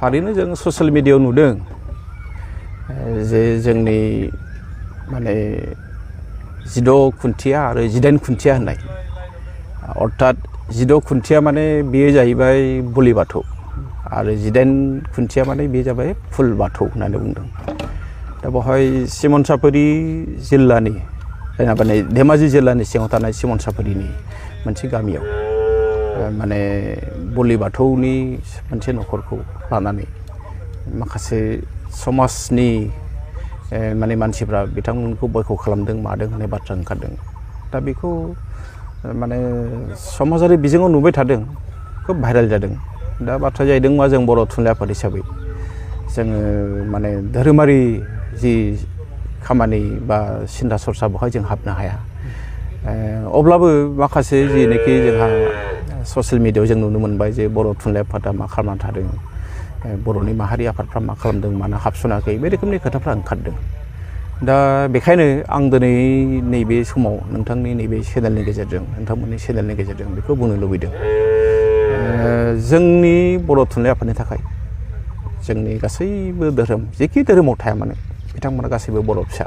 थारैनो जों ससियेल मिडियायाव नुदों जे जोंनि माने 16 खुन्थिया आरो 18 खुन्थिया होननाय अर्थात 16 खुन्थिया माने बेयो जाहैबाय बोलि बाथौ आरो 18 खुन्थिया माने बेयो जाबाय फुल बाथौ होननानै बुंदों। दा बेवहाय सिमनसापरि जिल्लानि माने धेमाजि जिल्लानि सिङाव थानाय सिमनसापरिनि मोनसे गामियाव माने बोलि बाथौनि मोनसे न'खरखौ लानानै माखासे समाजनि माने मानसिफ्रा बिथांमोनखौ बयखौ खालामदों मादों होननाय बाथ्रा ओंखारदों। दा बेखौ माने समाजारि बिजोङाव नुबाय थादों, खोब भाइरेल जादों। दा बाथ्रा जाहैदों मा जों बर' थुनलाइ आफाद हिसाबै जोङो माने धोरोमारि जि खामानि बा सिन्था सरसा बेवहाय जों हाबनो हाया। अब्लाबो माखासे जिनेखि जोंहा ससियेल मिडियायाव जों नुनो मोनबाय जे बर' थुनलाइ आफादा मा खालामनानै थादों, बर'नि माहारि आफादफ्रा मा खालामदों मानो हाबसनाखै बे रोखोमनि खोथाफ्रा ओंखारदों। दा बेखायनो आं दिनै नैबे समाव नोंथांनि नैबे चेनेलनि गेजेरजों नोंथांमोननि चेनेलनि गेजेरजों बेखौ बुंनो लुबैदों जोंनि बर' थुनलाइ आफादनि थाखाय जोंनि गासैबो धोरोम जेखि धोरोमाव थाया मानो बिथांमोना गासैबो बर' फिसा,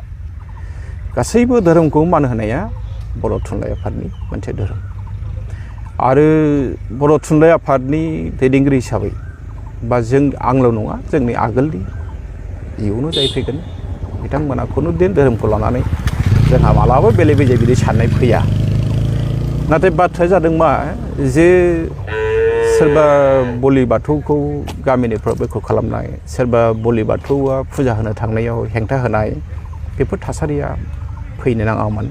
गासैबो धोरोमखौ मान होनाया बर' थुनलाइ आफादनि मोनसे धोरोम। आरो बर' थुनलाइ आफादनि दैदेनगिरि हिसाबै बा जों आंल' नङा जोंनि आगोलनि इयुनाव जाय फैगोन बिथांमोना खुनुदिन धोरोमखौ लानानै जोंहा मालाबा बेले बेजे बिदि साननाय फैया। नाथाय बाथ्राया जादों मा जे सोरबा बोलि बाथौखौ गामिनिफ्राव बेखौ खालामनाय, सोरबा बोलि बाथौआ फुजा होनो थांनायाव हेंथा होनाय बेफोर थासारिया फैनो नाङामोन।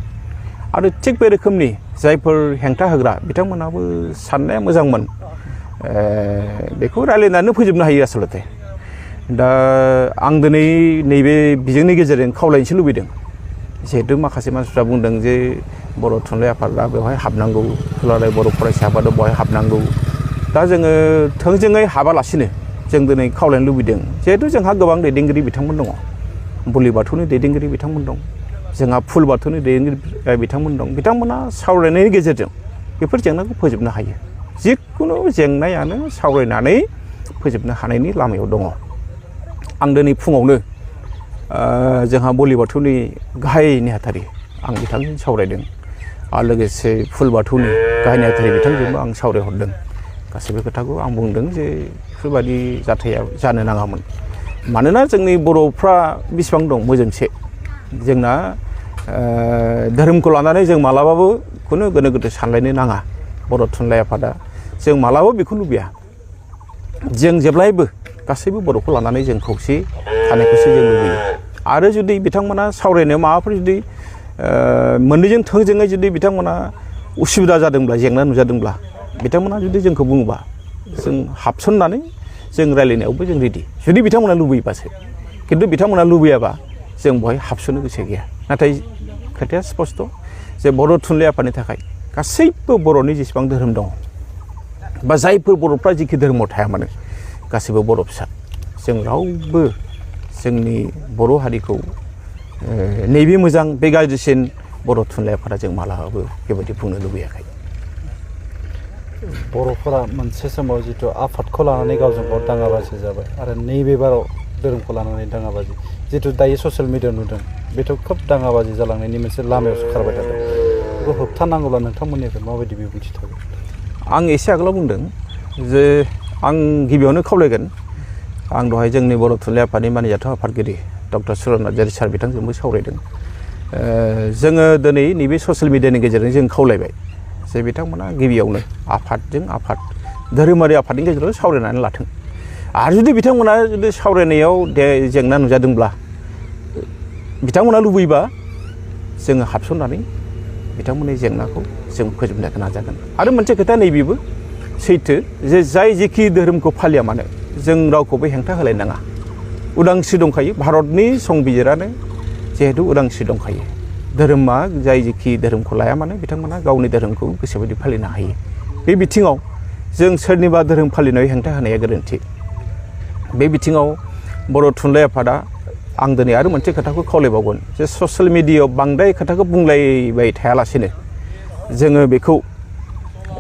आरो थिग बे रोखोमनि जायफोर हेंथा होग्रा बिथांमोनाबो साननाया मोजांमोन, बेखौ रायलायनानै फोजोबनो हायो आसलते। दा आं दिनै नैबे बिजोंनि गेजेरजों खावलायनोसो लुबैदों जिहेतु माखासे मानसिफ्रा बुंदों जे बर' थुनलाइ आफादा बेवहाय हाबनांगौ, दुलाराय बर' फरायसा आफादा बेवहाय हाबनांगौ। दा जोङो थोंजोङै हाबालासिनो जों दिनै खावलायनो लुबैदों जिहेतु जोंहा गोबां दैदेनगिरि बिथांमोन दङ, बोलि बाथौनि दैदेनगिरि बिथांमोन दं, जोंहा फुल बाथौनि दैदेनगिरि बिथांमोन दं। बिथांमोना सावरायनायनि गेजेरजों बेफोर जेंनाखौ फोजोबनो हायो। जिखुनु जेंनायानो सावरायनानै फोजोबनो हानायनि लामायाव दङ। आं दिनै फुङावनो जोंहा बोलि बाथौनि गाहाय नेहाथारि आं बिथांजों सावरायदों आरो लोगोसे फुल बाथौनि गाहाय नेहाथारि बिथांजोंबो आं सावरायहरदों। गासैबो खोथाखौ आं बुंदों जे बेफोरबायदि जाथाया जानो नाङामोन। मानोना जोंनि बर'फ्रा बेसेबां दं मोजोंसे, जोंना धोरोमखौ लानानै जों मालाबाबो खुनु गोनो गोथो सानलायनो नाङा। बर' थुनलाइ आफादा जों मालाबाबो बेखौ लुबैया। जों जेब्लायबो गासैबो बर'खौ लानानै जों खौसे थानायखौसो जों लुबैयो। आरो जुदि बिथांमोना सावरायनायाव माबाफोर जुदि मोननैजों थोंजोङै जुदि बिथांमोना उसुबिदा जादोंब्ला, जेंना नुजादोंब्ला बिथांमोना जुदि जोंखौ बुङोबा जों हाबसननानै जों रायलायनायावबो जों रेडि, जुदि बिथांमोना लुबैयोबासो। खिन्थु बिथांमोना लुबैयाबा जों बेवहाय हाबसननो गोसो गैया। नाथाय खोथाया स्पस्त जे बर' थुनलाइ आफादनि थाखाय गासैबो बर'नि जेसेबां धोरोम दं बा जायफोर बर'फ्रा जिखि धोरोमाव थाया मानो गासैबो बर' फिसा। जों रावबो जोंनि बर' हारिखौ नैबे मोजां बे गाज्रिसिन बर' थुनलाइ आफादा जों मालाबाबो बेबायदि बुंनो लुबैयाखै। बर'फोरा मोनसे समाव जिथु आफादखौ लानानै गावजों गाव दाङाबाजि जाबाय आरो नैबे बाराव धोरोमखौ लानानै दाङाबाजि जिथु दायो ससियेल मिडियायाव नुदों बेथ' खोब दाङाबाजि जालांनायनि मोनसे लामायावसो खारबाय थादों। बेखौ होबथानांगौब्ला नोंथांमोननिफ्राय माबायदि बिबुंथि थागोन? आं एसे आगोलाव बुंदों जे आं गिबियावनो खावलायगोन, आं दहाय जोंनि बर' थुनलाइ आफादनि मानिजाथाव आफादगिरि डक्टर सुरन नार्जारि सार बिथांजोंबो सावरायदों। जोङो दिनै नैबे ससियेल मिडियानि गेजेरजों जों खावलायबाय जे बिथांमोना गिबियावनो आफादजों आफाद धोरोमारि आफादनि गेजेराव सावरायनानै लाथों। आरो जुदि बिथांमोना जुदि सावरायनायाव जेंना नुजादोंब्ला बिथांमोना लुबैबा जोङो हाबसननानै बिथांमोननि जेंनाखौ जों फोजोबनो नाजागोन। आरो मोनसे खोथा नैबेबो सैथो जे जाय जेखि धोरोमखौ फालिया मानो जों रावखौबो हेंथा होलायनाङा। उदांस्रि दंखायो, भारतनि संबिजिरानो जिहेतु उदांस्रि दंखायो। धोरोमा जाय जेखि धोरोमखौ लाया मानो बिथांमोना गावनि धोरोमखौ गोसोबायदि फालिनो हायो। बे बिथिङाव जों सोरनिबा धोरोम फालिनायाव हेंथा होनाया गोरोन्थि। बे बिथिङाव बर' थुनलाइ आफादा आं दिनै आरो मोनसे खोथाखौ खावलायबावगोन जे ससियेल मिडियायाव बांद्राय खोथाखौ बुंलायबाय थायालासेनो जोङो बेखौ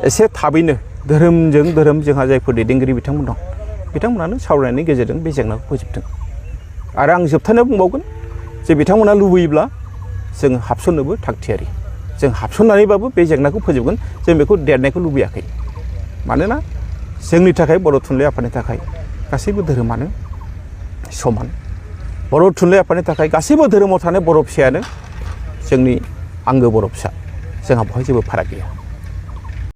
एसे थाबैनो धोरोमजों धोरोम जोंहा जायफोर दैदेनगिरि बिथांमोन दं बिथांमोनानो सावरायनायनि गेजेरजों बे जेंनाखौ फोजोबदों आरो आं जोबथारनायाव बुंबावगोन जे बिथांमोना लुबैयोब्ला जों हाबसननोबो थागथियारि जों हाबसननानैबाबो बे जेंनाखौ फोजोबगोन जों बेखौ देरनायखौ लुबैयाखै मानोना जोंनि थाखाय बर' थुनलाइ आफादनि थाखाय गासैबो धोरोमानो समान बर' थुनलाइ आफादनि थाखाय गासैबो धोरोमाव थानाय बर' फिसायानो जोंनि आंगो बर' फिसा जोंहा बेवहाय जेबो फाराग गैया